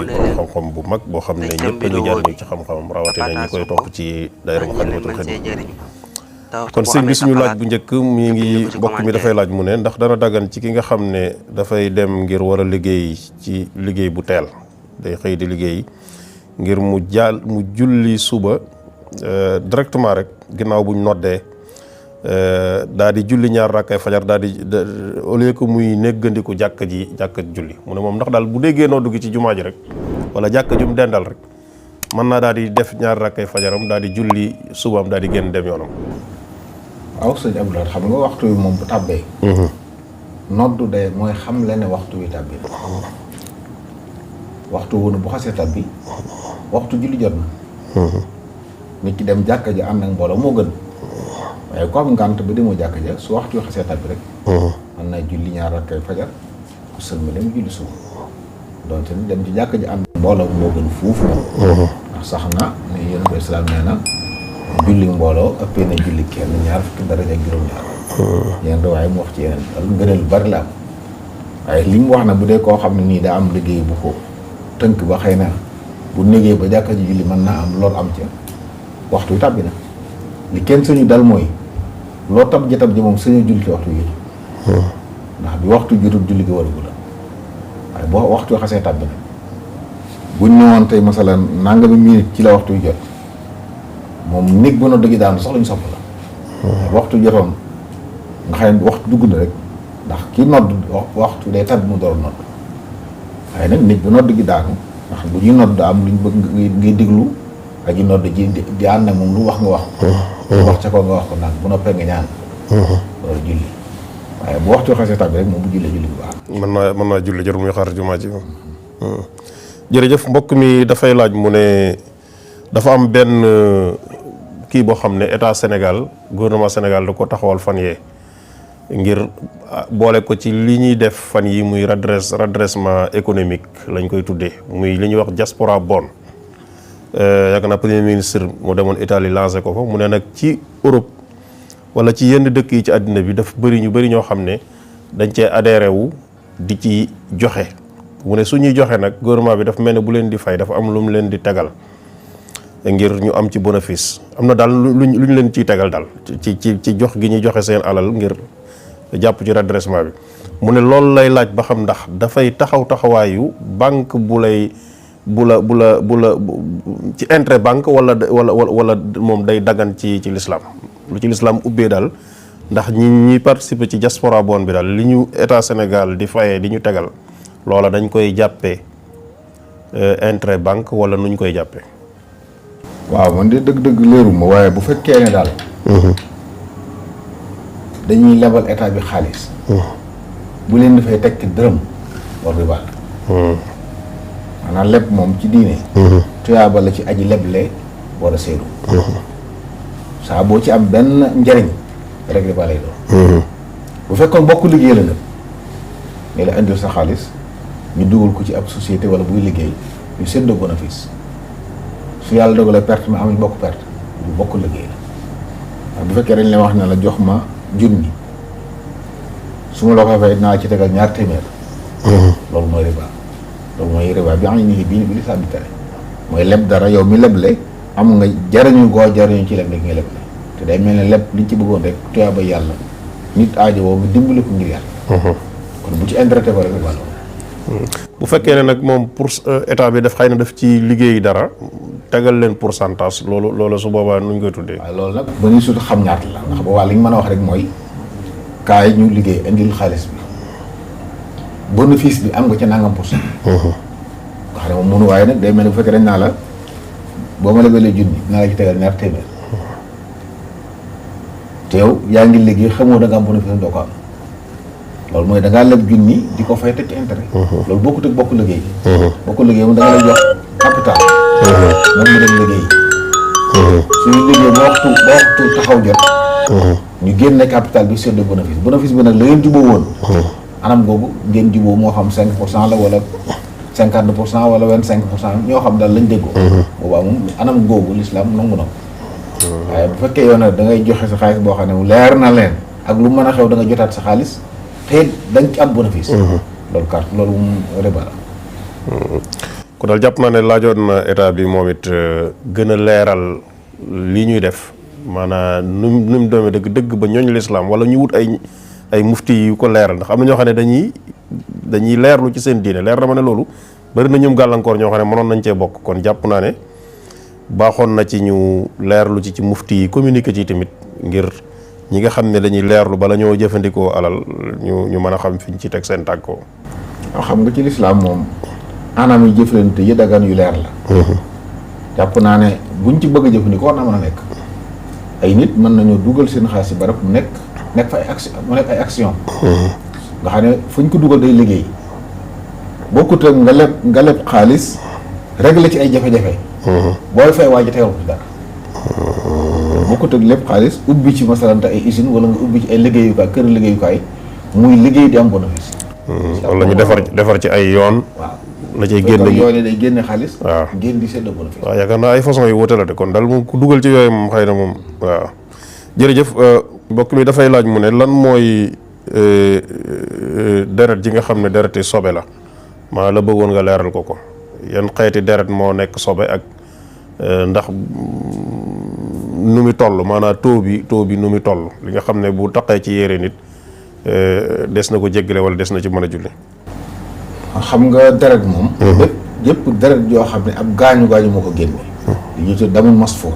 borom xam-xam bu mag boo xam ne ñëpp a ngi jariñu ci xam-xamam rawatina ñi koy topp ci daayira Moukhaddamatoul Khidma. kon sëñ bi suñu laaj bu njëkk mi ngi mbokk mi dafay laaj mu ne ndax dana dagan ci ki nga xam ne dafay dem ngir war a liggéey ci liggéey bu teel day xëy di liggéey ngir mu julli suba directement rek ginnaaw buñ noddee daal di julli ñaar rakkay fajar daal di au lieu que muy néggandiku jàkka julli mu ne moom ndax daal bu déggee noddu gi ci jumaa ji rek wala jàkka jum dendal rek mën naa daal di def ñaar rakkay fajaram daal di julli subaam daal di génn dem yoonam. waaw sëñ Abdoulaye xam nga waxtu wi moom bu tàbbee noddu de mooy xam le ne waxtu wi tàbbi waxtu wu ne bu xasee tàbbi waxtu julli jot na nit ki dem jàkka ja ànd ak mbooloo moo gën waaye ko am ngànt ba demoo jàkka ja su waxtu wi xasee tàbbi rek mën naa julli ñaar rakkay fajar ku sëlma dem julli suba donte ni dem ci jàkka ja ànd ak mbooloo moo gën fuuf moom ndax sax na ne yéen ko islaam nee na julli mbooloo ëppee na julli kenn ñaar fukki daraja ak juróom-ñaar yéen waaye mu wax ci yeneen loolu ngëneel lu bari la am waaye li mu wax na bu dee koo xam ne nii daa am liggéey bu ko tënk ba xëy na bu négee ba jàkka ji julli mën naa am loolu am ca waxtu wi tàbbi na li kenn suñu dal mooy loo tab ji moom suñu julli ci waxtu yi ndax bi waxtu jotul julli gi waragu la waaye boo waxtu wi xasee tàbbi na buñ ñëwoon tey masalan nangami minute ci la waxtu wi jot moom néeg ba nodd gi daanu sax lañu sopp la waxtu jotoon nga xam ne waxtu dugg na rek ndax ki nodd waxtu day tàbbi mu door a nodd waaye nag néeg ba nodd gi daanu ndax bu ñuy nodd am luñ bëgg ngay déglu ak yi nodd ji di ànd nag moom lu wax nga wax wax ca ko nga wax ko nag bu noppee nga ñaan loolu julli waaye bu waxtu xasee tàbbi rek moom bu julli bu baax mën naa julli jarul muy xaar jumaa ji jërëjëf mbokk mi dafay laaj mu ne dafa am benn kii boo xam ne état Sénégal gouvernement Sénégal da ko taxawal fan yee ngir boole ko ci li ñuy def fan yi muy redressement économique lañ koy tuddee muy li ñuy wax diaspora bonne yaakaar naa premier ministre mu demoon Italie lancé ko fa mu ne nag ci Europe wala ci yenn dëkk yi ci àddina bi daf ñu bëri ñoo xam ne dañ cee adhéré wu di ci joxe mu ne su ñuy joxe nag gouvernement bi dafa mel ne bu leen di fay dafa am lu mu leen di tegal ngir ñu am ci bénéfice am na daal lu ñu leen ciy tegal daal ci jox gi ñuy joxe seen alal ngir jàpp ci redressement bi mu ne loolu lay laaj ba xam ndax dafay taxawaayu banque bu la ci intérêt banque wala moom day dagan ci l'islam lu ci l'islam ubbee daal ndax ñi participer ci diaspora bonne bi daal li ñu état Sénégal di fayee di ñu tegal loola dañ koy jàppee intérêt banque wala nuñ koy jàppee. waaw man de dëgg-dëgg leeruma waaye bu fekkee ne daal dañuy lebal état bi xaalis bu leen dafay tekki dërëm war riba maanaam leb moom ci diine tuyaaba la ci aji leble war a seedu saa boo ci am benn njariñ rek riba lay doon bu fekkoon bokk liggéey la nag ne la indil sa xaalis ñu dugal ko ci ab société wala buy liggéey ñu séddoo bénéfice su yàlla dogalee perte ma am ñu bokk perte bu bokk liggéey la bu fekkee dañ la wax ne la jox ma junni su ma la ko fay naa ci tegal ñaar téeméer loolu mooy riba bi am ni bi li saa bi tere mooy leb dara yow mi leble am nga jariñu goo jariñu ci leb rek nga leble te day mel ne leb liñ ci bëggoon rek tuyaaba yàlla nit aajo woo nga dimbali ko ngir yàlla kon bu ci intérêt ko rek riba la bu fekkee ne nag moom pour état bi daf xëy na daf ci liggéey dara tegal leen pourcentage loolu su boobaa nuñ koy tuddee. waaw loolu nag ba ñu sut xam ñaata la ndax boobaa li ñu mën a wax rek mooy kaay ñu liggéey indil xaalis bi bénéfice bi am nga ca nangam %. nga xam ne moom mënu waaye nag day mel ne bu fekkee dañ naa la boo ma lebalee junni naa la ci tegal ñaar téeméer te yow yaa ngi liggéey xamoo da nga am bénéfice doo ko am. loolu mooy da ngaa leb junni di ko fay teg ci intérêt. loolu bokkut ak bokk liggéey. bokk liggéey moom da nga lay jox capital. moom mu dem liggéey. suñu liggéey ba waxtu taxaw jot. ñu génne capital bi séddoo bénéfice bi nag la ngeen juboo woon. anam googu ngeen juboo moo xam 5% la wala 50% wala 25% ñoo xam daal lañ déggoo. boobaa moom anam googu l'islam nangu na ko. waaye bu fekkee yow nag da ngay joxe sa xaalis boo xam ne leer na leen ak lu mën a xew da nga jotaat sa xaalis. te dañ ci am bénéfice. loolu carte loolu moom riba la. kon daal jàpp naa ne laajoon na état bi moom it gën a leeral lii ñuy def maanaam nu mu doomee dëgg ba ñooñu lislaam wala ñu wut ay mufti yu ko leeral ndax am na ñoo xam ne dañuy leerlu ci seen diine leer na ma ne loolu bari na ñoom gàllankoor ñoo xam ne mënoon nañ cee bokk kon jàpp naa ne baaxoon na ci ñu leerlu ci mufti yi communiqué ci tamit ngir ñi nga xam ne dañuy leerlu bala ñoo jëfandikoo alal ñu mën a xam fi ñu ci teg seen tàggoo. waaw xam nga ci lislaam moom anam yi jëflante yi dagan yu leer la. jàpp naa ne buñ ci bëgg a jëfandikoo war naa mën a nekk. ay nit mën nañoo dugal seen xaalis ci barab mu nekk fa ay action nga xam ne fuñ ko dugal day liggéey bokkut ak nga leb xaalis régler ci ay jafe-jafe. booy fay waa ji tegal ko ci dara. bokkut ak lépp xaalis ubbi ci masalante ay usine wala nga ubbi ci ay liggéeyukaay kër liggéeyukaay muy liggéey di am bénéfice. wala ñu defar ci ay yoon. waaw la cay génne yooyu day génne xaalis. waaw génn di séddoo bénéfice. waaw yaakaar naa ay façon yu wuute la de kon daal moom ku dugal ci yooyu moom xëy na moom waaw. jërëjëf mbokk mi dafay laaj mu ne lan mooy deret ji nga xam ne dereti sobe la maa la bëggoon nga leeral ko yan xeeti deret moo nekk sobe ak ndax nu mu toll maanaam taux bi nu mu toll li nga xam ne bu taqee ci yére nit des na ko jéggale wala des na ci mën a julli. xam nga deret moom. yëpp deret yoo xam ne ab gaañu moo ko génne. li ñuy tudd damul masfuux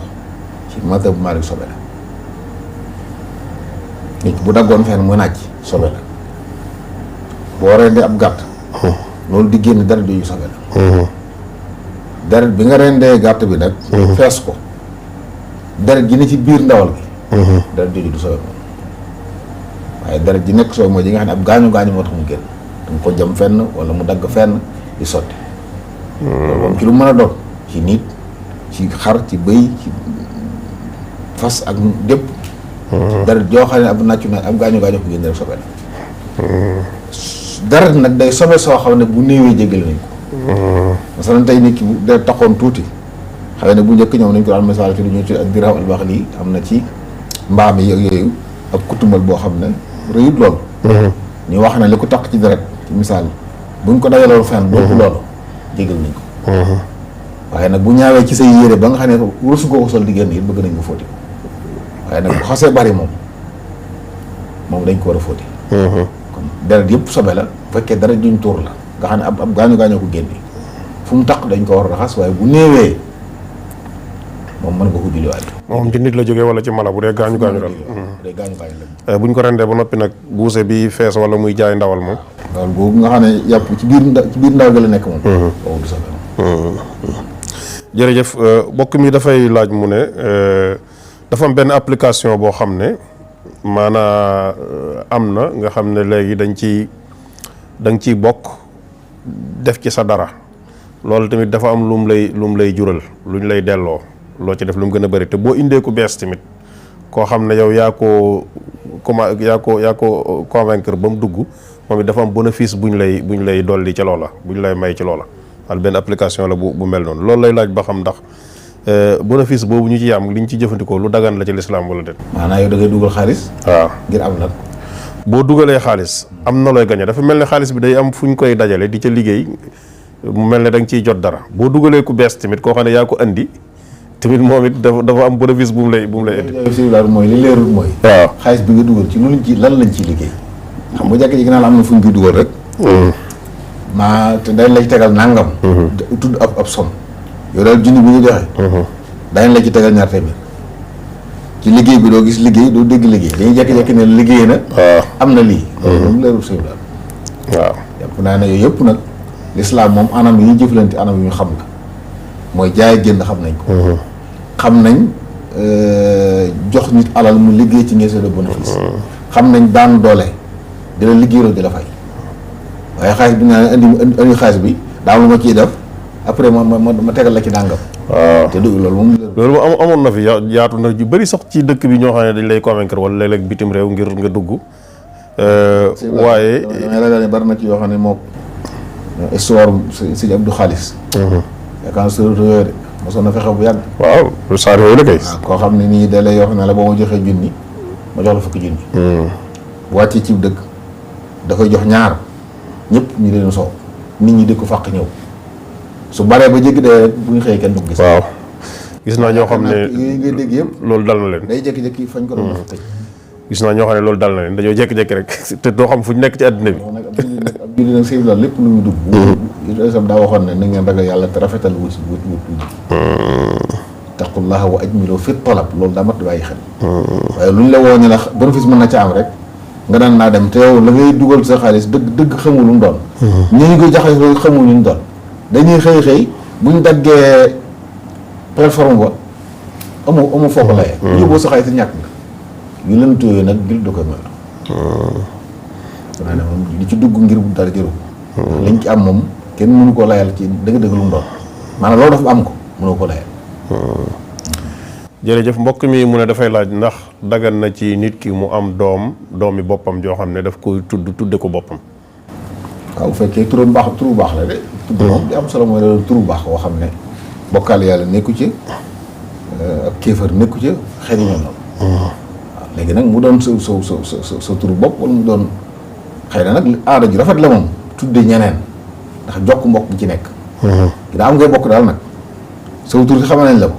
ci mazhab bu Maalik sobe la. nit bu daggoon fenn muy naaj sobe la boo rendee ab gàtt. loolu di génn deret yooyu sobe la. deret bi nga rendee gàtt bi nag. fees ko deret ji ne ci biir ndawal gi. deret jooju du sobe moom waaye deret ji nekk sobe mooy ji nga xam ne ab gaañu moo tax mu génn danga ko jam fenn wala mu dagg fenn di sotti. loolu moom ci lu mën a doon ci nit ci xar ci bëy ci fas ak dépp. deret joo xam ne ab nàccu na ab gaañu ko génn rek sobe la. deret nag day sobe soo xam ne bu néewee jéggale nañ ko. masalan tey nit ki bu dee taxoon tuuti xëy na bu njëkk ñoom nañ ko daan misaal ci lu ñuy tuddee ak dirham albax lii am na ci mbaam yi ak yooyu ak kutumbal boo xam ne rëyut lool. ñu wax ne li ko tax ci deret ci misaal buñ ko dajaloon fenn boobu loolu jégal nañ ko. waaye nag bu ñaawee ci say yére ba nga xam ne rusu ko sol di génn it bëgg nañ ko fóoti waaye nag bu xasee bari moom dañ ko war a fóoti. kon deret yëpp sobe la bu fekkee deret juñ tuur la nga xam ne ab gaañu ko génne fu mu taq dañ ko war a raxas waaye bu néewee moom mën nga ko julliwaat. moom ci nit la jógee wala ci mala bu dee gaañu daal. day gaañu la. buñ ko rendee ba noppi nag buuse bi fees wala muy jaay ndawal moom. ndawal boobu nga xam ne yàpp ci biir ndaw gi la nekk moom. boobu du sobe. jërëjëf mbokk mi dafay laaj mu ne dafa am benn application boo xam ne maanaa am na nga xam ne léegi da nga ciy bokk def ci sa dara loolu tamit dafa am lu mu lay jural luñ lay delloo loo ci def lu mu gën a bëri te boo indee ku bees tamit koo xam ne yow yaa ko convaincre ba mu dugg moom it dafa am bénéfice buñ lay dolli ci loola buñ lay may ci loola wal benn application la bu mel noonu loolu lay laaj ba xam ndax bénéfice boobu ñu ci am liñ ci jëfandikoo lu dagan la ci lislaam wala déet. maanaam yow da ngay dugal xaalis. waaw ngir am nag. boo dugalee xaalis am na looy gañe dafa mel ne xaalis bi day am fu ñu koy dajale di ca liggéey mu mel ne da nga ciy jot dara boo dugalee ku bees tamit koo xam ne yaa ko andi tamit moom it dafa am bénéfice bu mu lay indi. mooy li leerul mooy. waaw xaalis bi nga dugal ci lan lañ ciy liggéey. xam nga jékki-jékki naa la am na fu ñu koy dugal rek. te dañ la ci tegal nangam. tudd ab som yow daal junni bi ñu joxe. dañ la ci tegal ñaar téeméer ci liggéey bi doo gis liggéey doo dégg liggéey dañuy jékki-jékki ne liggéey na. am na lii. loolu moom leerul sëñ daal. waaw jàpp naa ne yooyu yëpp nag lislaam moom anam yi ñu jëflante anam yu ñu xam la mooy jaay jënd xam nañ ko. xam nañ jox nit alal mu liggéey ci ngeen de bénéfice. xam nañ daan doole di la liggéeyloo di la fay. waaye xaalis bi naa indi xaalis bi daaw lu ma ciy def après ma tegal la ci dàngam. waaw te du loolu moom. loolu moom amoon na fi yaatu na ju bëri sax ci dëkk bi ñoo xam ne dañ lay convaincre wala léeg-léeg bitim réew ngir nga dugg. waaye damay ragal ne bari na ci yoo xam ne moom histoire sëñ Abdou Xaalis. yaakaar naa soriwul yooyu de mosoon na fexe bu yàgg. waaw lu saar yooyu la kay. waaw koo xam ne nii da lay wax ne la boo ma joxee junni ma jox la fukki junni. bu wàccee ci dëkk da koy jox ñaar. ñëpp ñu leen soow nit ñi di ko fàq ñëw su baree ba jéggi dee rek bu ñu xëyee kenn du ko gis. waaw gis naa ñoo xam ne yooyu ngay dégg yëpp loolu dal na leen. day jékki-jékki fañ ko doon tëj. gis naa ñoo xam ne loolu dal na leen dañoo jékki-jékki rek te doo xam fu ñu nekk ci àddina bi. nag ab julli nag sëy la lépp lu mu dugg. yu sam daa waxoon ne na ngeen ragal yàlla te rafetal wut taqullaha wa ajmilu fi talab loolu daa mat di bàyyi xel. waaye lu ñu la woo ñu la bénéfice mën na ca am rek nga daan naa dem te yow la ngay dugal sa xaalis dëgg xamul lu mu doon. ñu koy jaxase loolu xamul lu mu doon. dañuy xëy bu ñu daggee plateforme ba amu foo ko layee. bu yóbboo sa xaalis te ñàkk nga. yu leen tooyoo nag gil da koy moytu. maanaam moom li ci dugg ngir bu dara jëru liñ ci am moom kenn mënu koo layal ci dëgg-dëgg lu mu doon maanaam loolu dafa am ko mënoo ko layal. jërëjëf mbokk mi mu ne dafay laaj ndax dagan na ci nit ki mu am doomi boppam joo xam ne daf koy tudde ko boppam. waaw bu fekkee turu baax la de. tudd moom di am solo mooy loolu turu baax boo xam ne bokkaal yàlla nekku ci ab kéefar nekku ci xëy na ñoom waaw léegi nag mu doon sa turu bopp wala mu doon xëy na nag aada ji rafet la moom tudde ñeneen ndax jokk mbokk gi ci nekk. daa am ngay bokk daal nag sa tur si xamal nañ la ko.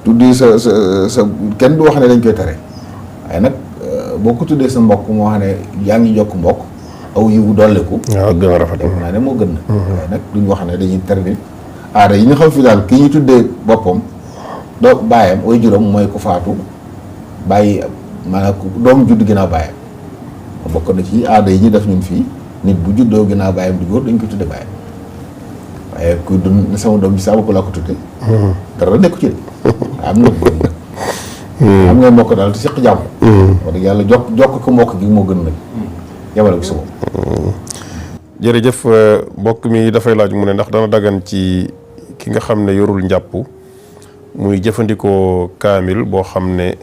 tuddee sa kenn du wax ne dañ koy tere waaye nag boo ko tuddee sa mbokk moo xam ne yaa ngi jokk mbokk aw yiwu dolliku. waaw gën a rafet naa ne moo gën na. waaye nag duñ wax ne dañuy tere nit aada yi ñu xam fi daal ki ñu tuddee boppam doo bàyyam way juróom mooy ko faatu bàyyi maanaam doom judd ginnaaw bàyyam bokk na ci aada yi ñu def ñun fii nit bu juddoo ginnaaw bàyyam di góor dañ ko tuddee bàyyam waaye ku dund sama doom ji saa bopp laa ko tuddee. dara nekku ci de. am na ko gën nag. am ngay mbokk daal te seq jàmm. wax dëgg yàlla jokk ko mbokk gi moo gën nag. yabal ko si moom. jërëjëf mbokk mi dafay laaj mu ne ndax dana dagan ci ki nga xam ne yorul njàpp muy jëfandikoo kaamil boo xam ne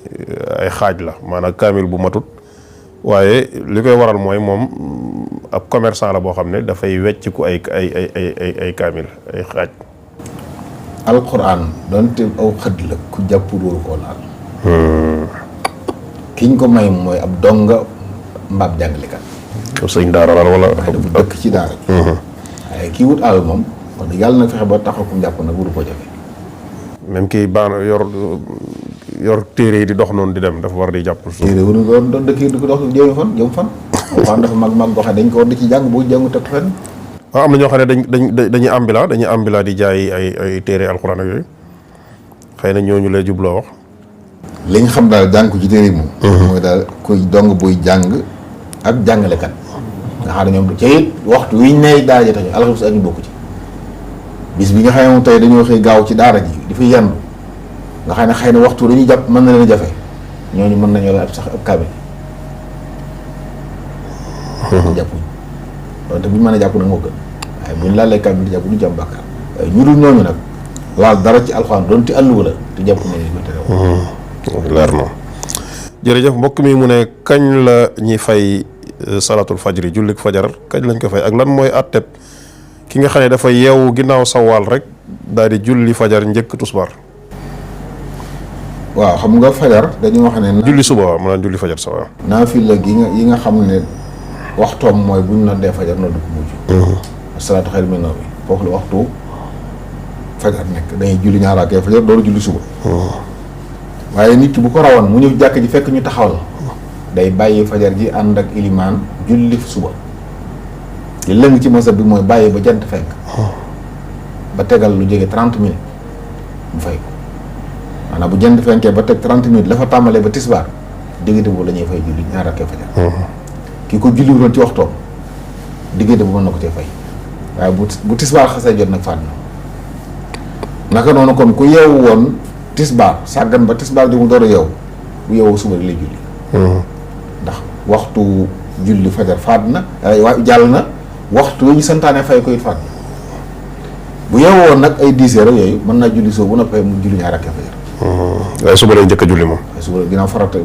ay xaaj la maanaam kaamil bu matut waaye li koy waral mooy moom ab commerçant la boo xam ne dafay wecc ku ay kaamil ay xaaj. alquran donte aw xëdd la ku jàpp dóoru koo laal. kiñ ko may mooy ab donga mbaab jàngalekat. sëñ daara la wala. dafa dëkk ci daara. waaye kii wut alal moom wax dëgg yàlla na fexe ba taxaw ku njàpp nag wuru koo jafe. même kii baan yor téere yi di dox noonu di dem dafa war di jàpp suuf. téere wuru ko doon dëkk di ko dox jëm fan. waaw dafa mag boo xam ne dañ ko war di ci jàng boo jàngu teg fenn. waaw am na ñoo xam ne dañuy ambila di jaay ay téere alxuraan ak yooyu xëy na ñooñu lay jubloo wax. liñ xam daal jàng ko ci téere yi moom. mooy daal kuy dong buy jàng ak jàngalekat. nga xam ne ñoom ca it waxtu wiñ ne daara ji tax ñu alxames ak ñu bokk ci. bis bi nga xam ne moom tey dañoo xëy gaaw ci daara ji di fi yendu nga xam ne xëy na waxtu dañuy jàpp mën na leen a jafe ñooñu mën nañoo la ab sax ab kaamil. jàppuñ loolu te buñ mën a jàpp nag moo gën waaye buñ laalee kaamil di jàpp du ci am bàkkaar waaye ñu dul ñooñu nag laal dara ci alxuraan doon ci àlluwa la te jàpp nañu ko tere. leer na jërëjëf mbokk mi mu ne kañ la ñuy fay salatul fajri jullik fajar kañ lañ ko fay ak lan mooy àtteb ki nga xam ne dafa yeewu ginnaaw sawaal rek daal di julli fajar njëkk tusbaar. waaw xam nga fajar dañu wax ne. julli suba waaw maanaam julli fajar sa waaw. naafila yi nga xam ne waxtoom mooy buñ noddee fajar noddu ko mujj. salaatu xayru mina nawm foofu la waxtu fajar nekk dañuy julli ñaar rakaa fajar door julli suba. waaye nit ki bu ko rawoon mu ñëw jàkk ji fekk ñu taxawal day bàyyi fajar ji ànd ak ilimaan julli suba li lëng ci masab bi mooy bàyyi ba jant fenk ba tegal lu jege 30 minutes mu fay ko maanaam bu jant fenkee ba teg 30 minutes la fa tàmbalee ba tisbaar diggante boobu la ñuy fay julli ñaar rakaa fajar. ki ko julli woon ci waxtoom diggante bu mën na ko cee fay waaye bu tisbaar xasee jot nag faat na naka noonu kon ku yeewu woon tisbaar sàggan ba tisbaar di mu door a yeewu bu yeewoo suba di lay julli. ndax waxtu julli fajar faat na waaye jàll na waxtu yi ñu santaane fay ko it faat na bu yeewoo woon nag ay 10 heures yooyu mën naa julli soo bu noppee mu julli ñaar rakaa fajar. waaye suba lay njëkk a julli moom. waaye suba ginnaaw farata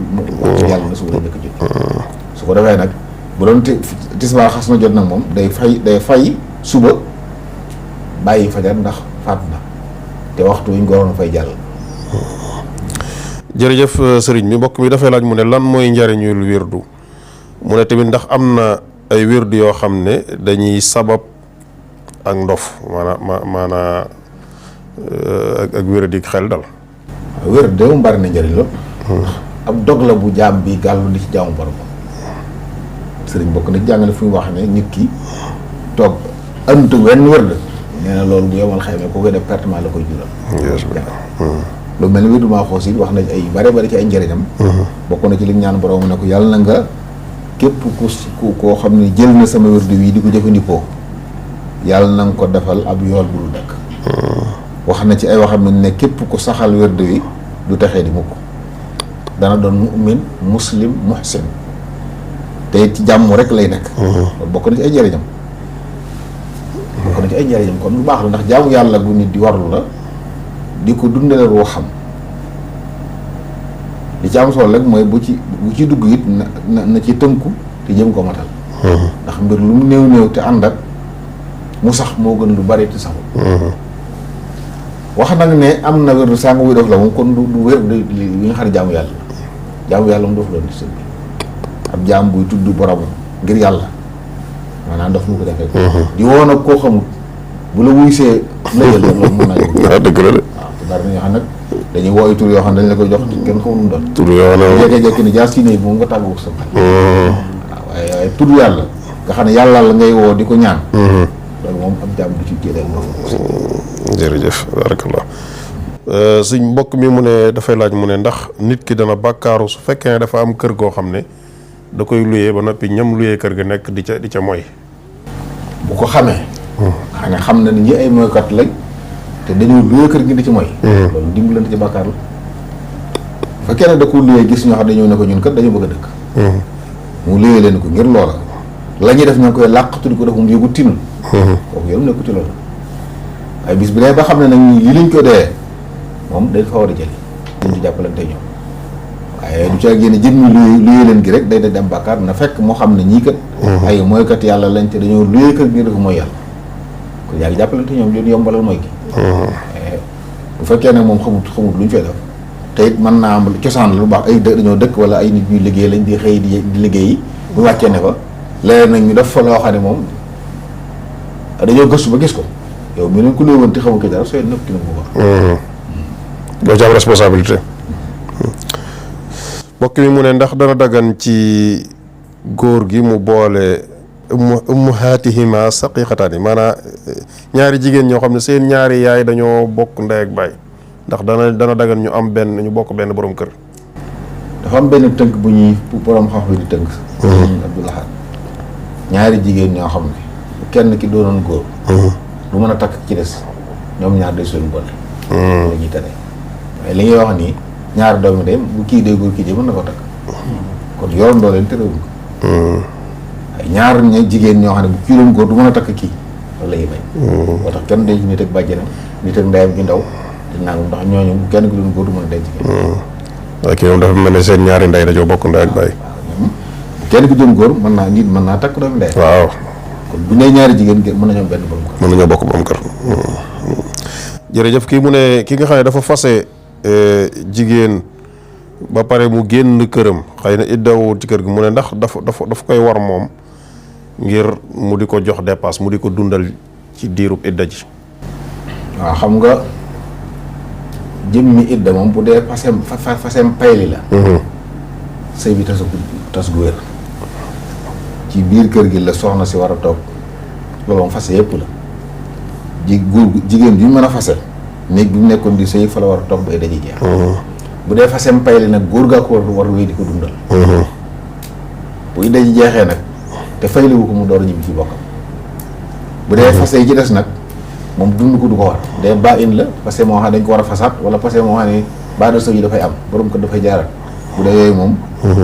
waxtu jàll na suba lay njëkk a julli. su ko defee nag bu doon tisbaar xas na jot nag moom day fay suba bàyyi fajar ndax faat na te waxtu wi ñu ko waroon fay jàll. jërëjëf sëriñ bi mbokk mi dafay laaj mu ne lan mooy njariñul wirdu mu ne tamit ndax am na ay wirdu yoo xam ne dañuy sabab ak ndof maanaa ak wér-di xel dal. wér de mu bari na njëriñ lool. ab dog la bu jaam bi gàllu di ci jaamu borom. sëriñ bokk na jàngale fu ñu wax ne nit ki toog ënt wenn wér de nee na loolu bu yomal xëy na ko koy def pertement la koy jural. lu mel ni wér du maa xoos it wax na ay bare bari ci ay njëriñam. bokk na ci li ñaan borom ne ko yàlla na nga képp ku koo xam ne jël na sama wér wii di ko jëfandikoo yàlla na nga ko defal ab yool bu dul dakk. wax na ci ay waxam ne képp ku saxal wér wi du texee di mukk dana doon mu'min muslim muhsin te ci jàmm rek lay nekk. loolu bokk na ci ay njëriñam. bokk na ci ay njëriñam kon lu baax la ndax jaamu yàlla gu nit di warlu la di ko dundale roo xam li ci am solo rek mooy bu ci dugg it na ci tënku te jëm ko matal. ndax mbir lu mu néew te ànd ak mu sax moo gën lu bari te saxul. wax nag ne am na wér sàng wuy def la moom kon du wér li nga xam ne jaamu yàlla moom doofu doon di sëñ bi ab jaam buy tudd borom ngir yàlla maanaam daf mu ko defee di woon ak koo xamul bu la wuy see lëjal loolu mën naa dëgg la de waaw te bari na ñoo xam nag dañuy wooyu tur yoo xam ne dañ la koy jox kenn xamul mu doon tur yoo xam ne jékki-jékki ni jaar si néeg moom nga tàggu sa xel waaw waaye tudd yàlla nga xam ne yàlla la ngay woo di ko ñaan loolu moom ab jaam du ci jëlee jërëjëf barakallah suñ mbokk mi mu ne dafay laaj mu ne ndax nit ki dana bàkkaaru su fekkee ne dafa am kër goo xam ne da koy luyee ba noppi ñam luyee kër ga nekk di ca mooy bu ko xamee xam na ni ñi ay moykat lañ te dañoo luyee kër gi di ci mooy loolu dimbalante ci bàkkaar la bu fekkee ne da ko luyee gis ñoo xam dañoo ne ko ñun kat dañoo bëgg a dëkk mu luyee leen ko ngir loola la ñuy def ñoo koy làqatu di ko def mu yëgu tinul kooku yow nekku ci loolu waaye bis bi ne ba xam ne nag yi liñ ko dee moom dañ fa war a jëli dañ ci jàppalante ñoom waaye du ca génne jëmmi luyee leen gi rek day da dem bàkkaar na fekk moo xam ne ñii kat ay mooykat yàlla lañ te dañoo luyee kër ngir ko mooy yàlla kon yaa ngi jàppalante ñoom leen yombalal mooy gi bu fekkee ne moom xamut lu ñu fay def te it mën naa am cosaan la lu baax ay dañoo dëkk wala ay nit ñuy liggéey lañ di xëy di liggéey yi bu wàccee ne fa léeg nag ñu def fa loo xam ne moom dañoo gëstu ba gis ko yow mi leen ku léewoon te xamu ko dara sooy nëpp ki na bu baax doo ci am responsabilité mbokk mi mu ne ndax dana dagan ci góor gi mu boole ummahaatihima saqiqataani maanaam ñaari jigéen ñoo xam ne seen ñaari yaay dañoo bokk ndey ak baay ndax dana dagan ñu am ñu bokk benn borom kër. dafa am benn tënk bu ñuy borom xam di tënk. Abdul Ahad ñaari jigéen ñoo xam ne kenn ki doonoon góor. du mën a takk ci des ñoom ñaar day suñu boole. la ñuy tere waaye li ngay wax nii ñaari doomi dem bu kii dee góor kii dee mën na ko takk. kon yoroon doo leen terewul ko. ay ñaar jigéen ñoo xam ne bu kii doon góor du mën a takk kii loolu la ñuy bañ. moo tax kenn denc nit ak bàjjenam nit ak ndeyam ju ndaw di nangam ndax ñooñu bu kenn ku doon góor du mën a denc kenn. waaw kii moom dafa mel ne seen ñaari ndey dañoo bokk ndey ak baay. kenn ku doon góor mën naa takk doomi ndey. waaw. kon bu nee ñaari jigéen mën nañoo benn borom kër. mën nañoo bokk borom kër. jërëjëf kii mu ne ki nga xam ne dafa fase jigéen ba pare mu génn këram xëy na iddawu ci kër gi mu ne ndax dafa koy war moom ngir mu di ko jox dépasse mu di ko dundal ci diirub idda ji. waaw xam nga jëmmi idda moom bu dee fasem payli la. sëy bi tas gu wér. ci biir kër gi la soxna si war a toog loolu moom fase yëpp la jigéen bi mën a fase néeg bi mu nekkoon di sëy fa la war a toog ba idda ji jeex. bu dee fasem payli nag góor gaa ko war wéy di ko dundal. bu idda ji jeexee nag te fayliwu ko mu door a ñibbi ci bokkam. bu dee fase yi ci des nag moom dund ko du ko war de ba in la parce que moo xam ne dañ ko war a fasaat wala parce que moo xam ne ba de sëy yi dafay am borom ko dafay jaarat bu dee yooyu moom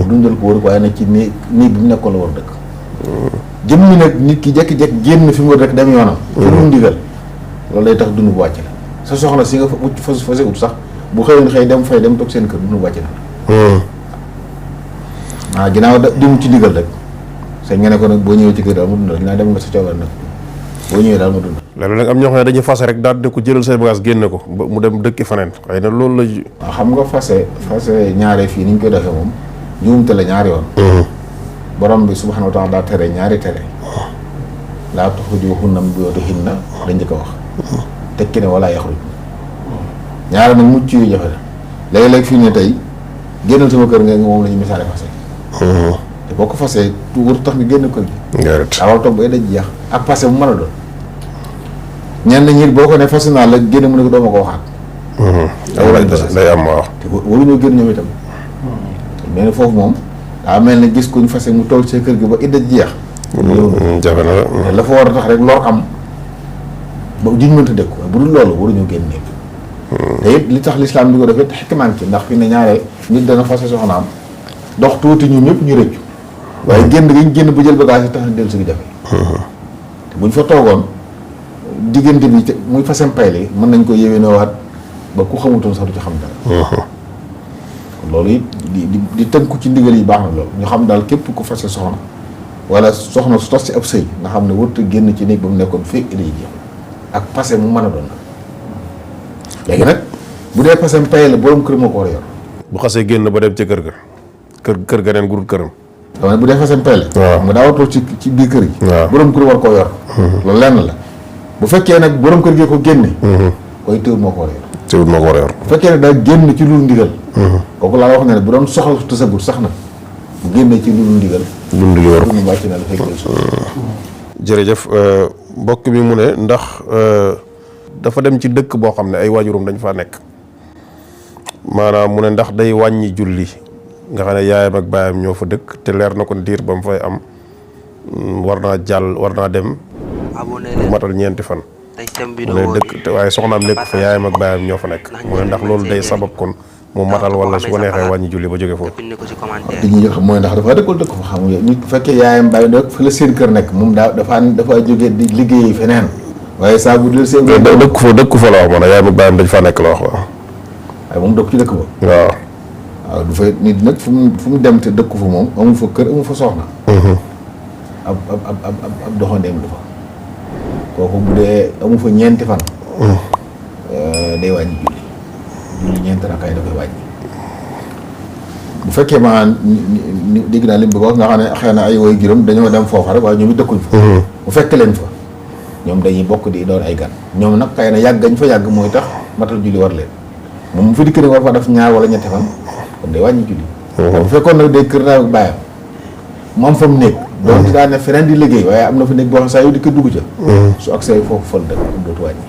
dundal ko wër waaye nag ci néeg bi mu nekkoon la war dëkk jëmmi nag nit ki jekki-jekki génn fi mu war rek dem yoonam te lu ndigal loolu day tax dund bu wàcc la sa soxna si nga fase ut sax bu xëyoon xëy dem fay dem toog seen kër dund bu wàcc la waaw ginnaaw dem ci ndigal rek sañ nga ne ko nag boo ñëwee ci kër daal mu dundal ginnaaw dem nga sa coobare nag boo ñëwee daal ma dund. loolu nag am ñoo xam ne dañuy fase rek daal di ko jëlal say bagage génne ko mu dem dëkki faneen xëy na loolu la. waaw xam nga fase ñaare fii ni ñu koy defee moom njuumte la ñaari yoon. borom bi subhanahu wa taala daa tere ñaari tere. laa tuxrijuuhunna min buyuutihinna dañ njëkk a wax tekki ne wala yaxruj ñaara nag mucc yu jafe la léegi-léegi fii ne tey génnal sama kër nga moom la ñu misaale fase te boo ko fasee wër tax nga génn kër gi awal toog bay daj jeex ak passé mu mën a doon ñenn ñi boo ko ne fase naa la génn mu ne ko doo ma ko waxaat day am waaw te waruñoo génn ñoom itam mais foofu moom daa mel ne gis ko ñu fase mu toog see kër gi ba idda jeex jafe na la la fa war a tax rek lor am ba duñ mënta dëkku bu dul loolu waruñoo génn nekk te it li tax lislaam di ko def it xikmaan ci ndax fi ne ñaare nit dana fase soxnaam dox tuuti ñun ñëpp ñu rëccu waaye génn gi ñu génn bu jël bagage yi tax na dellu si gi jafe te buñ fa toogoon diggante bi muy fasem payle mën nañ ko yéwénoowaat ba ku xamutoon sax du ci xam dara loolu it di tënku ci ndigal yi baax na loolu ñu xam daal képp ku fase soxna wala soxna su tos ci ab sëy nga xam ne warut a génn ci néeg ba mu nekkoon fekk idda yi jeex ak passé mu mën a doon nag léegi nag bu dee passé mu paye la borom kër moo ko war a yor. bu xasee génn ba dem ca kër ga kër ga neen gurul këram. xam ne bu dee passé mu paye la. waaw nga daa war ci biir kër gi. waaw borom kër war koo yor. loolu lenn la bu fekkee nag borom kër gi ko génne. koy teewul moo ko war a yor. teewul moo ko war a yor. bu fekkee ne daa génn ci lu ndigal. kooku laa wax ne bu doon soxla tësagut sax na bu génnee ci lu ndigal. dund li war mu wàcc na la fekk jërëjëf mbokk mi mu ne ndax dafa dem ci dëkk boo xam ne ay waajurum dañ faa nekk maanaam mu ne ndax day wàññi julli nga xam ne yaayam ak baayam ñoo fa dëkk te leer na ko diir ba mu fay am war naa dem bu matal ñeenti fan mu ne dëkk te waaye soxnaam nekk fa yaayam ak baayam ñoo fa nekk mu ne ndax loolu day sabab kon mu matal wala su ko neexee wàññi julli ba jóge foofu li ñuy xam mooy ndax dafa dëkkul dëkk fa xam nga nit bu fekkee yaayam bàyyi dëkk fa la seen kër nekk moom dafa jógee di liggéey feneen waaye saa bu dul seen dëkku fa la wax maanaam yaayam ak baayam dañ faa nekk la wax waaw waaye moom dëkk ci dëkk ba waaw du fay nit nag fu mu dem te dëkku fa moom amu fa kër amu fa soxna ab doxandeem dafa kooku bu dee amu fa ñeenti fan day wàññi julli ñeenti rakkaay da koy wàññi bu fekkee maanaam dégg naa lim bi ko wax nga xam ne xëy na ay woy juróom dañoo dem foofa rek waaye ñoom it dëkkuñ fa bu fekk leen fa ñoom dañuy bokk di doon ay gan ñoom nag xëy na yàgg gañ fa yàgg mooy tax matal julli war leen moom mu fi dikk ne war fa def ñaar wala ñetti fan kon day wàññi julli bu fekkoon nag day kër naa ak bàyyam mu am fa mu nekk doon daa ne feneen di liggéey waaye am na fa nekk boo xam saa yu di ko dugg ca su accès foofu fal dëkk am dootu wàññi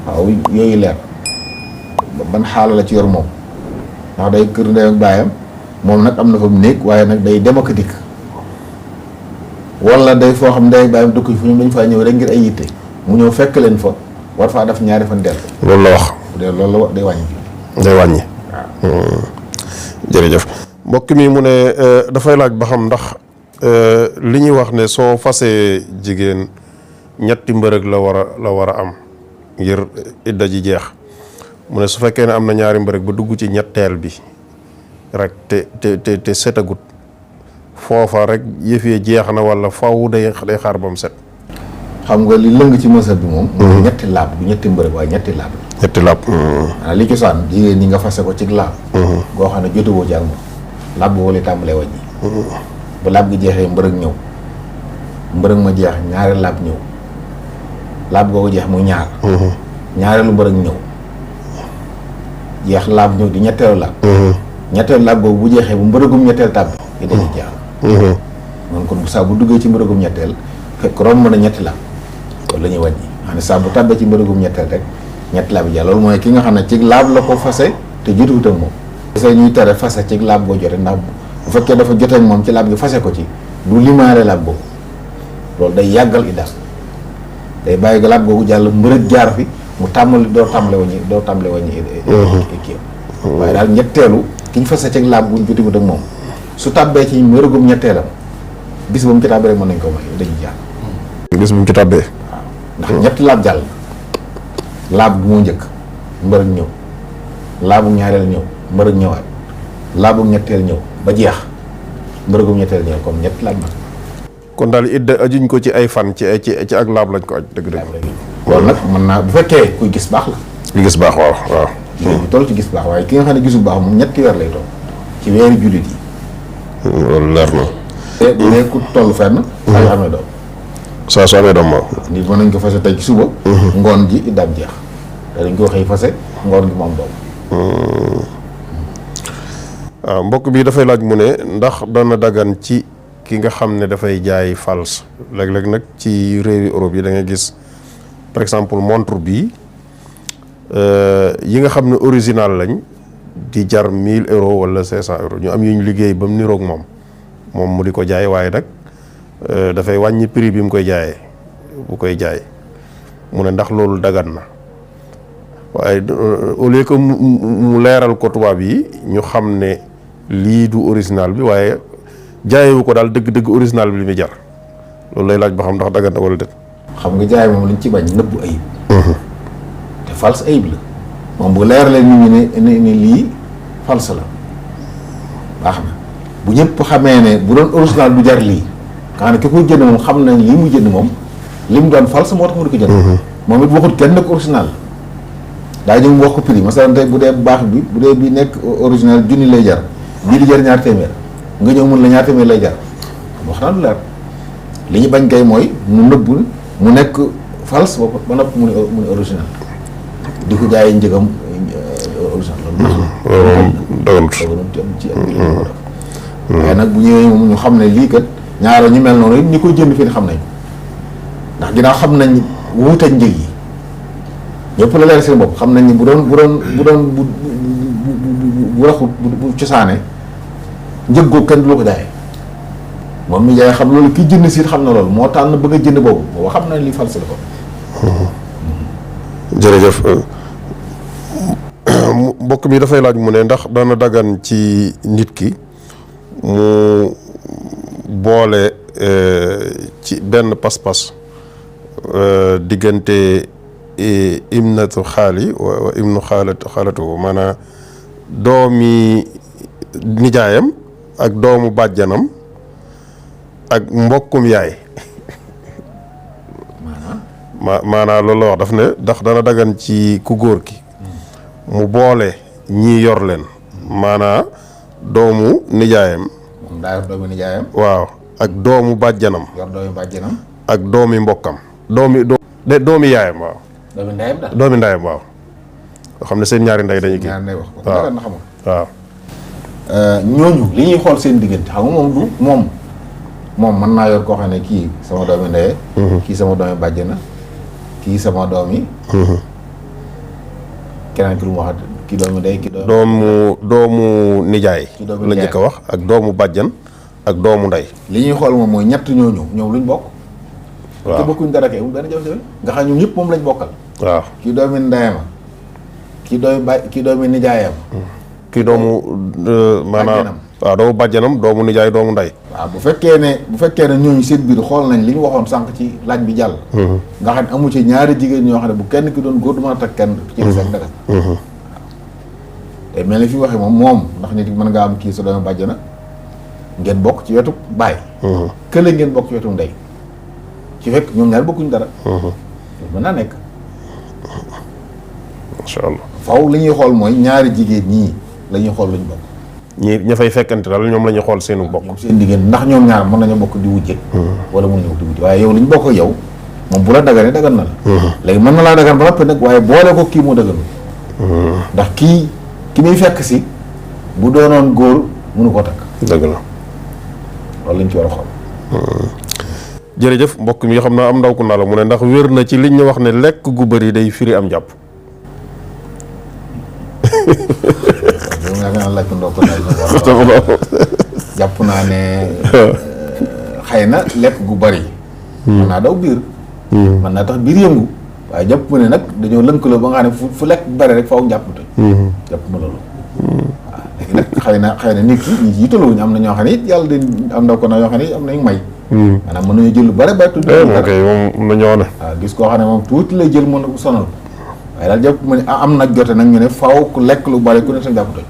waaw yooyu leer ban xaala la ci yor moom ndax day kër ndey ak baayam moom nag am na fa mu nekk waaye nag day dem ak dikk wala day foo xam ndey ak baayam dëkk fu ñoom dañu faa ñëw rek ngir ay yitte mu ñëw fekk leen fa war faa def ñaari fan dellu loolu la wax bu dee loolu la day wàññi waaw jërëjëf mbokk mi mu ne dafay laaj ba xam ndax li ñuy wax ne soo fasee jigéen ñetti mbërëg la war a am ngir idda ji jeex mu ne su fekkee ne am na ñaari mbërëg ba dugg ci ñetteel bi rek te setagut foofa rek yëf yi jeex na wala faw day xaar ba mu set. xam nga li lëng ci mësab bi moom. ñetti laab bu ñetti mbërëg waaye ñetti laab. ñetti laab. li cosaan jigéen ñi nga fase ko ci laab. goo xam ne jotewoo ci ak moom. laab boobu lay tàmbalee wàññi. bu laab gi jeexee mbërëg ñëw mbërëg ma jeex ñaari laab ñëw laab googu jeex muy ñaar. ñaareelu mbërëg ñëw. jeex laab ñëw di ñetteelu laab. ñetteelu laab boobu bu jeexee bu mbërëgum ñetteel tàbbi yi dañuy jeex. noonu kon saa bu duggee ci mbërëgum ñetteel fekk romb na ñetti laab loolu la ñuy wàññi xam ne saa bu tàbbee ci mbërëgum ñetteel rek ñetti laab yi jeex loolu mooy ki nga xam ne ci laab la ko fase te jotuwut ak moom. parce que ñuy tere fase ci laab boo jotee ndax bu fekkee dafa jotee ak moom ci laab gi fase ko ci du limaale laab boobu loolu day yàggal idda day bàyyi ga laab googu jàll mbërëg jaar fi mu tàmbali doo tàmbale waññi kii waaye daal ñetteelu ki ñu fase ci laab bu jotiwut ak moom su tàbbee ci mbërëgum ñetteelam bis ba mu ci tàbbee rek mën nañ ko may dañuy jaar bis bu mu ci tàbbee waaw ndax ñetti laab jàll laab bu moo njëkk mbërëg ñëw laabu ñaareel ñëw mbërëg ñëwaat laabu ñetteel ñëw ba jeex mbërëgum ñetteel ñëw comme ñetti laab nag kon daal idda ajuñ ko ci ay fan ci ak laab lañ ko aj dëgg-dëgg loolu nag mën naa bu fekkee kuy gis baax la kuy gis baax waaw bu toll ci gis baax waaye ki nga xam ne gisul baax moom ñetti weer lay toll ci weeri jullit yi loolu leer na te ku toll fenn saa yoo amee doom saa su amee doom waaw. nit mën nañ ko fase tey ci suba. ngoon ji iddaam jeex. te dañ ko xëy fase ngoon gi moom doom. waaw mbokk bi dafay laaj mu ne ndax dana dagan ci ki nga xam ne dafay jaay fals léeg-léeg nag ci réewi Europe yi da nga gis par exemple montre bi yi nga xam ne original lañ di jar 1000 euros wala 500 euros ñu am yu ñu liggéey ba mu niroog moom mu di ko jaay waaye nag dafay wàññi prix bi mu koy jaayee bu koy jaay mu ne ndax loolu dagan na waaye au lieu que mu leeral ko tubaab yi ñu xam ne lii du original bi waaye jaayewu ko daal dëgg-dëgg original bi li muy jar loolu lay laaj ba xam ndax dagan na wala déet. xam nga jaay moom liñ ci bañ nëbbu ayib. te fals ayib la moom bu leeralee nit ñi ne lii fals la baax na bu ñëpp xamee ne bu doon original bu jar lii nga xam ne ki koy jënd moom xam nañ lii mu jënd moom li mu doon fals moo tax mu di ko jënd. moom it waxut kenn nag original daa ñëw wax ko prix masalan tey bu dee baax bi bu dee bi nekk original junni lay jar bii di jar ñaar téeméer nga ñëw mun la ñaar téeméer lay jar wax naa lu leer li ñu bañ kay mooy mu nëbb mu nekk fals ba nopp mu ne original di ko jaayee njëgam original loolu daganut ci am waaye nag bu ñëwee moom ñu xam ne lii kat ñaaro ñu mel noonu ñi koy jënd fii xam nañ ndax ginnaaw xam nañ wuute njëg yi ñëpp la leer seen bopp xam nañ ni bu raxut bu cosaane njëg googu kenn du la ko jaayee moom mi jaay xam loolu ki jënd siit xam na loolu moo tànn bëgg a jënd boobu booba xam na li fals la ko. jërëjëf mbokk mi dafay laaj mu ne ndax dana dagan ci nit ki mu boole ci benn pas-pas diggante imnatu xaali wa imnu xaalatu maanaam doomi nijaayam ak doomu bàjjanam ak mbokkum yaay maanaam loolu la wax daf ne ndax dana dagan ci ku góor ki mu boole ñii yor leen maanaam doomu nijaayam moom daa yor doomu nijaayam waaw ak doomu bàjjanam yor doomu bàjjanam ak doomi mbokkam doomi yaayam waaw doomi ndeyam daal doomi ndeyam waaw nga xam ne seen ñaari ndey dañuy kii ñaari ndey wax ko waaw na xamul waaw ñooñu li ñuy xool seen diggante xam nga moom du moom mën naa yor koo xam ne kii sama doomi ndeye kii sama doomi bàjjana kii sama doomi keneen ki lu mu waxat kii doomi ndey kii doomu nijaay la njëkk a wax ak doomu bàjjan ak doomu ndey li ñuy xool moom mooy ñett ñooñu ñoom luñ bokk waaw te bokkuñ dara kay benn jafe-jafe nga xam ñoom ñëpp moom lañ bokkal waaw kii doomi ndeyama kii doomi nijaayam kii doomu maanaam waaw doomu bàjjanam doomu nijaay doomu ndey waaw bu fekkee ne ñooñu seen biir xool nañ li ñu waxoon sànq ci laaj bi jàll nga xam ne amu ci ñaari jigéen ñoo xam ne bu kenn ki doon góor du mën a takk kenn ci des ak daga waaw te mel ni fi waxee moom ndax nit mën nga am kii sa doomu bàjjana ngeen bokk ci wetu baay kële ngeen bokk ci wetu ndey ci fekk ñoom ñaar bokkuñ dara loolu mën naa nekk incha allah faw li ñuy xool mooy ñaari jigéen ñii la ñuy xool luñ bokk ñi ña fay fekkante daal ñoom la ñuy xool seenu bokk ñoom seen diggéen ndax ñoom ñaar mën nañoo bokk di wujje wala mën nañoo bokk di wujje waaye yow li ñu bokk ak yow moom bu la daganee dagan na la léegi mën na laa dagan ba noppi nag waaye boole ko kii moo daganul ndax ki muy fekk si bu doonoon góor mënu koo takk dëgg la loolu lañ ci war a xool jërëjëf mbokk mi xam naa am ndaw ku naa la mu ne ndax wér na ci liñ ñu wax ne lekk gu bëri day firi am jàpp jàpp naa ne xëy na lekk gu bari mën naa daw biir mën naa tax biir yëngu waaye jàpp ma ne nag dañoo lënkaloo ba nga xam ne fu lekk bari rek faaw jàpp toj jàpp ma loolu waaw léegi nag xëy na nit ki ñi jiitaluwuñu am na ñoo xam ne it yàlla di am ndaw ko na yoo xam ne am nañ may maanaam mën nañu jël lu bari bari tuuti moom kay moom na ñoo ne waaw gis koo xam ne moom tuuti lay jël mën na ko sonal waaye daal jàpp ma ne am nag jote nag ñu ne faaw ku lekk lu bari ku ne sa jàpp toj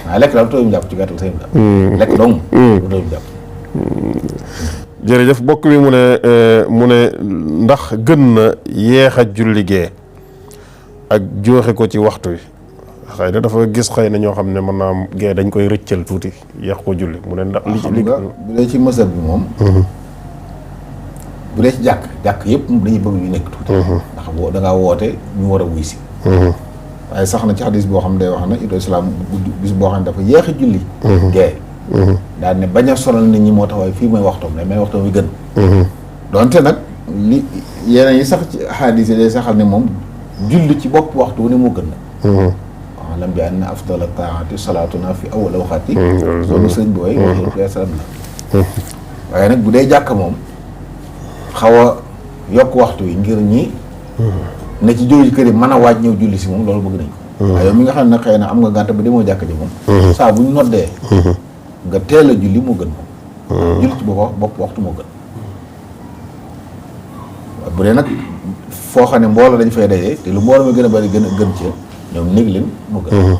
waaye lekk daal tooyum jàpp ci gàttal seen daal lekk dong lu tooyum jàpp jërëjëf bokk mi mu ne ndax gën na yeex a julli gee ak jooxe ko ci waxtu wi xëy na dafa gis xëy na ñoo xam ne mën naa am gee dañ koy rëccal tuuti yeex ko julli mu ne ndax li bu dee ci mësal bi moom bu dee ci jàkk yëpp moom dañuy bëgg ñu nekk tuuti. ndax boo da ngaa woote ñu war a wuy si. waaye sax na ci xadis boo xam ne day wax ne Ibrahima salaam bis boo xam ne dafa yéex a julli. gee daal ne bañ a sonal nit ñi moo tax waaye fii mooy waxtoom ne may waxtoom wi gën. donte nag li yeneen yi sax ci xadis yi day saxal ne moom julli ci bopp waxtu wu ne moo gën la. waaw lam bi anna afdala taati salaatuna fi awwal awqaati. loolu sëñ bi way wax salaam la. waaye nag bu dee jàkk moom xaw a yokk waxtu wi ngir ñi. ne ci jóge ci kër yi mën a waaj ñëw julli si moom loolu bëgg nañ ko. waaye yow mi nga xam ne xëy na am nga gànt ba demoo jàkk ji moom. saa bu ñu noddee. nga teel a julli moo gën moom. julli ci bopp waxtu moo gën. bu dee nag foo xam ne mbooloo dañ fay dajee te lu mbooloo mi gën a bari gën ci ñoom néeg leen moo gën.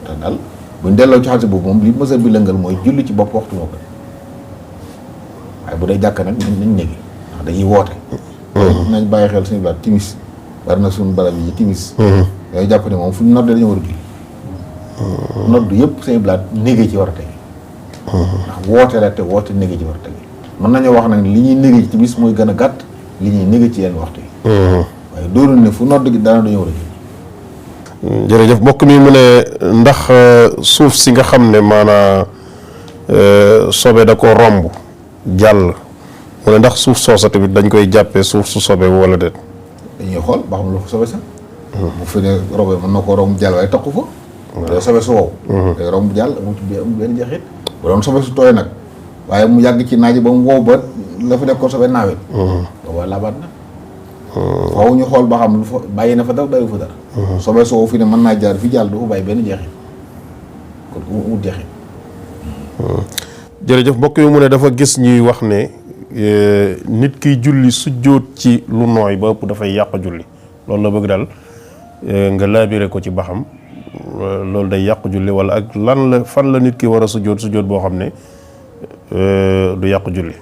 te daal buñ delloo ci xaalis boobu moom li mësa bi lëngal mooy julli ci bopp waxtu moo gën waaye bu dee jàkk nag nañ néegi ndax dañuy woote. nañ bàyyi xel suñu baat timis bari na suñu barab yi timis. yooyu jàpp ne moom fu ñu noddee dañu war a julli. noddu yëpp suñu baat néegi ci war a tege. ndax woote la te woote néegi ci war a tege. mën nañoo wax nag li ñuy néegi ci timis mooy gën a gàtt li ñuy néegi ci yenn waxtu yi. waaye doonul ne fu nodd gi daana dañu war a julli. jërëjëf mbokk mi mu ne ndax suuf si nga xam ne maanaa sobe da ko romb jàll mu ne ndax suuf soosa tamit dañ koy jàppee suuf su sobe wala déet. dañuy xool ba xam lu fa sobe sax. bu fi ne robe mën na ko romb jàll waaye takku fa. day sobe su wow. day romb jàll amul benn jeexit. bu doon sobe su tooy nag waaye mu yàgg ci naaj ba mu wow ba la fa nekkoon sobe naawet. waaw labaat na. waaw ñu xool ba xam lu fa bàyyi na fa dara bàyyi fa dara. sobe su wow fi ne mën naa jaar fi jàll du fa bàyyi benn jeexit kon mu jeexit. jërëjëf mbokk yi mu ne dafa gis ñuy wax ne nit kiy julli sujjóot ci lu nooy ba ëpp dafay yàq julli loolu la bëgg daal nga laabire ko ci baxam loolu day yàq julli wala ak lan la fan la nit ki war a sujjóot boo xam ne du yàq julli.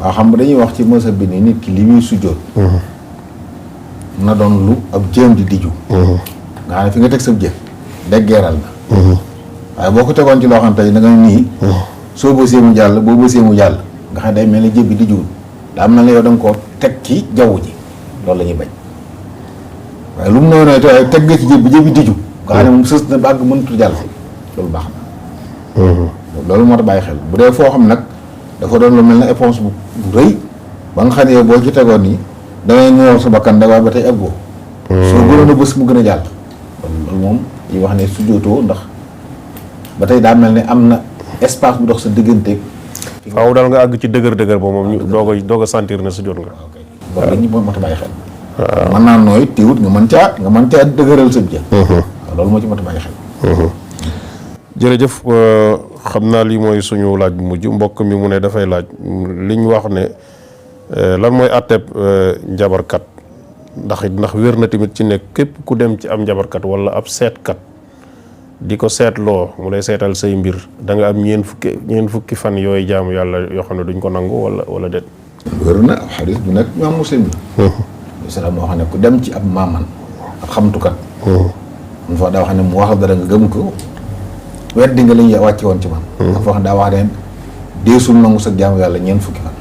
waaw xam nga dañuy wax ci mësa bi ni nit ki li muy sujjóot na doon lu ab jëm di diju. nga xam ne fi nga teg sa jë deggeeral na. waaye boo ko tegoon ci loo xam tey da nga nii. soo bësee mu jàll boo bësee mu jàll. nga xam ne day mel ni jëb bi dijuwul daa am na la yow da nga koo teg ci jaww ji loolu la ñuy bañ waaye lu mu néew ne te teg nga ci jëb bi diju. nga xam ne moom sës na ba àgg mënatu jàll loolu baax na. loolu moo tax bàyyi xel bu dee foo xam nag dafa doon lu mel ne éponge bu rëy ba nga xam ne yow boo ci tegoon nii dangay ñëwoon sa bakkan da waaye ba tey eggoo. soo gënoon a bës mu gën a jàll. loolu moom yi wax ne sujjóotoo ndax ba tey daa mel ne am na espace bu dox sa digganteeg. faaw daal nga àgg ci dëgër ba moom ñu doog a sentir ne sujjóot nga. loolu la ñu moo tax bàyyi xel. mën naa nooy tiwut nga mën caa dëgëral sa jë. loolu moo ci moo tax bàyyi xel. jërëjëf xam naa lii mooy suñu laaj bu mujj mbokk mi mu ne dafay laaj liñ wax ne lan mooy àtteeb njabarkat ndax wér na tamit ci ne képp ku dem ci am njabarkat wala ab seetkat di ko seetloo mu lay seetal say mbir da nga am ñeen fukki fan yooyu jaamu yàlla yoo xam ne duñ ko nangu wala déet. wér na ab xadis bu nekk imaam Muslim bi. salaam moo xam ne ku dem ci ab maaman ak xamtukat. mun fa daa wax ne mu wax dara nga gëm ko. weddi nga lañuy wàcce woon ci man. dafa wax daa wax ne deesul nangu sa jaamu yàlla ñeent fukki fan.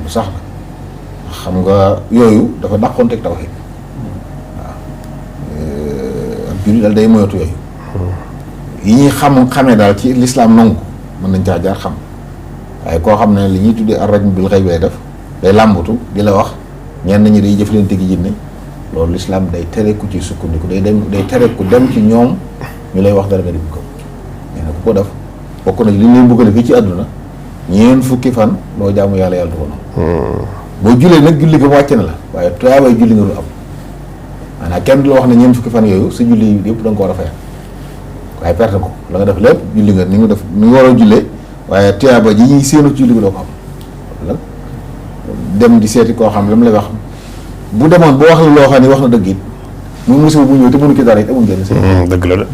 lu sax la xam nga yooyu dafa dàqoonteeg tawhiid waaw ab jullit daal day moytu yooyu. yi ñuy xamee daal ci lislaam nangu mën nañ caa jaar xam waaye koo xam ne li ñuy tuddee ar-rajm bil ghayb lay def day làmbatu di la wax ñenn ñi day jëflante gi jinne loolu lislaam day tere ku ci sukkandiku day tere ku dem ci ñoom ñu lay wax dara nga di ko nee na ku ko def bokk na li ñu leen bëgg fii ci àdduna ñeent fukki fan loo jaamu yàlla du ko nangu boo jullee nag julli ga wàcc na la waaye tuyaabay julli nga du am maanaam kenn du la wax ne ñeent fukki fan yooyu sa julli yëpp da nga ko war a fayal waaye perte ko la nga def lépp julli nga ni nga def ni nga war a jullee waaye tuyaaba ji ñuy séenu julli nga doo ko am nag dem di seeti koo xam la mu lay wax bu demoon boo wax la loo xam ne wax na dëgg it muy musiba bu ñëw te mënu ki dara it amul njëriñ si dëgg la de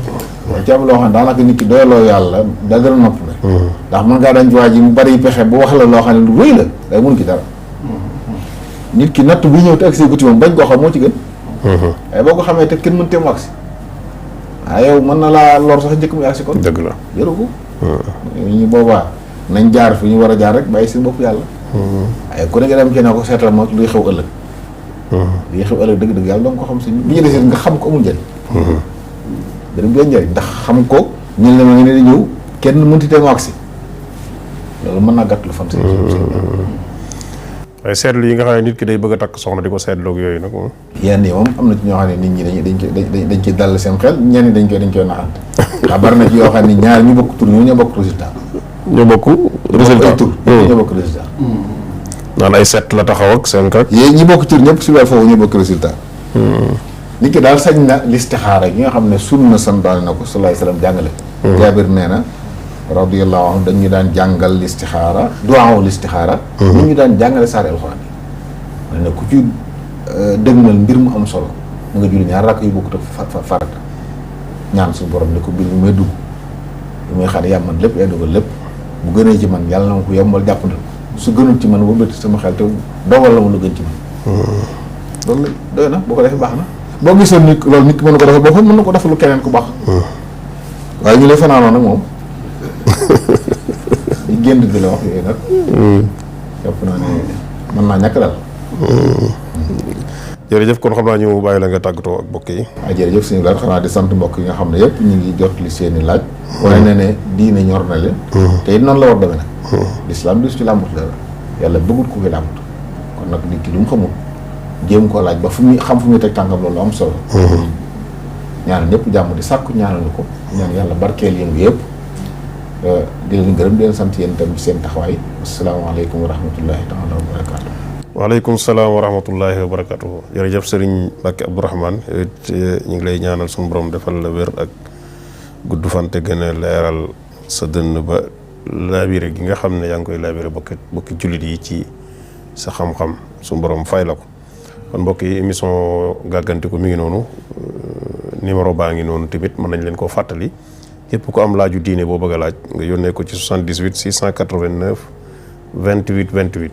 waaye ci am loo xam ne daanaka nit ki doyaloo yàlla da gën a nopp la ndax mën ngaa dañ ci waa ji mu bari pexe bu wax la loo xam ne lu rëy la day mënu ki dara nit ki natt bi ñëw te agsi guti moom bañ koo xam moo ci gën waaye boo ko xamee te kenn mën te mu agsi waaye yow mën na laa lor sax njëkk muy agsi kon dëgg la yëru ko ñu boobaa nañ jaar fi ñu war a jaar rek bàyyi seen bopp yàlla waaye ku ne nga dem ci ne ko seetal ma luy xew ëllëg. luy xew ëllëg dëgg-dëgg yàlla doo nga ko xam si bi ñu desee nga xam ko amul njëriñ. dana benn njëriñ ndax xam ko ñu ne ma nga ne di ñëw kenn mënti tee mu agsi loolu mën naa gàtt lu fan si. waaye seetlu yi nga xam ne nit ki day bëgg a takk soxna di ko seetloog yooyu nag moom. yenn yi moom am na ci ñoo xam ne nit ñi dañ ciy dal seen xel ñenn dañ koy naxante. ndax bari na ci yoo xam ne ñaar ñu bokk tur ñoo bokk résultat. ñoo bokk résultat tur ñoo bokk résultat. naan ay set la taxaw ak 5 ak. yéen ñi bokk tur ñëpp si loolu foofu ñoo bokk résultat. nit ki daal sañ na listixaara gi nga xam ne sunna santaane na ko sallallahu alayhi wasallam jàngale. Jaabir nee na radiyallahu anhu dañu daan jàngal listixaara duwaawu listixaara. ñu daan jàngale saari alxuraan yi. ne ku ci dëgmal mbir mu am solo mu nga julli ñaar rakk yu bokkut ak farata ñaan suñu borom ne ko mbir mi may dugg li muy xam ne yaa man lépp yaa dogal lépp bu gënee ci man yàlla na ma ko yombal jàppandal su gënul ci man ba bëtt sama xel te dogal la ma lu gën ci man. loolu doy na boo ko defee baax na. boo gisoon nit loolu nit ki mën na ko defal boppam mën na ko defal lu keneen ku baax. waaye ñu lay fanaanoo nag moom di génn di la wax yooyu nag. jàpp naa ne mën naa ñàkk daal. jërëjëf kon xam naa ñu bàyyi la nga tàggatoo ak mbokk yi. jërëjëf suñu laaj xanaa di sant mbokk yi nga xam ne yëpp ñu ngi jot li seen i laaj. wane na ne diine ñor na leen. te it noonu la war demee nag. lislaam du ci làmbut dara yàlla bëggut ku fi làmbut kon nag nit ki lu mu xamul. jéem koo laaj ba fu muy xam fu muy teg tàngam loolu am solo. ñaanal ñëpp jàmm di sàkku ñaanal ko ñaan yàlla barkeel yëngu yëpp di leen gërëm di leen sant yéen itam ci seen taxawaay asalaamaaleykum wa rahmatullahi taala wa barakaatu. waaleykum salaam wa rahmatullahi wa barakaatu. jërëjëf Serigne Mbacke Abdourahmane ñu ngi lay ñaanal suñu borom defal la wér ak gudd fan te gën a leeral sa dënn ba laabire gi nga xam ne yaa ngi koy laabire bokki jullit yi ci sa xam-xam suñu borom fay la ko. kon mbokk yi émission gàggantiku mi ngi noonu numéro baa ngi noonu tamit mën nañ leen koo fàttali képp ku am laaju diine boo bëgg a laaj nga yónnee ko ci 78 689 28 28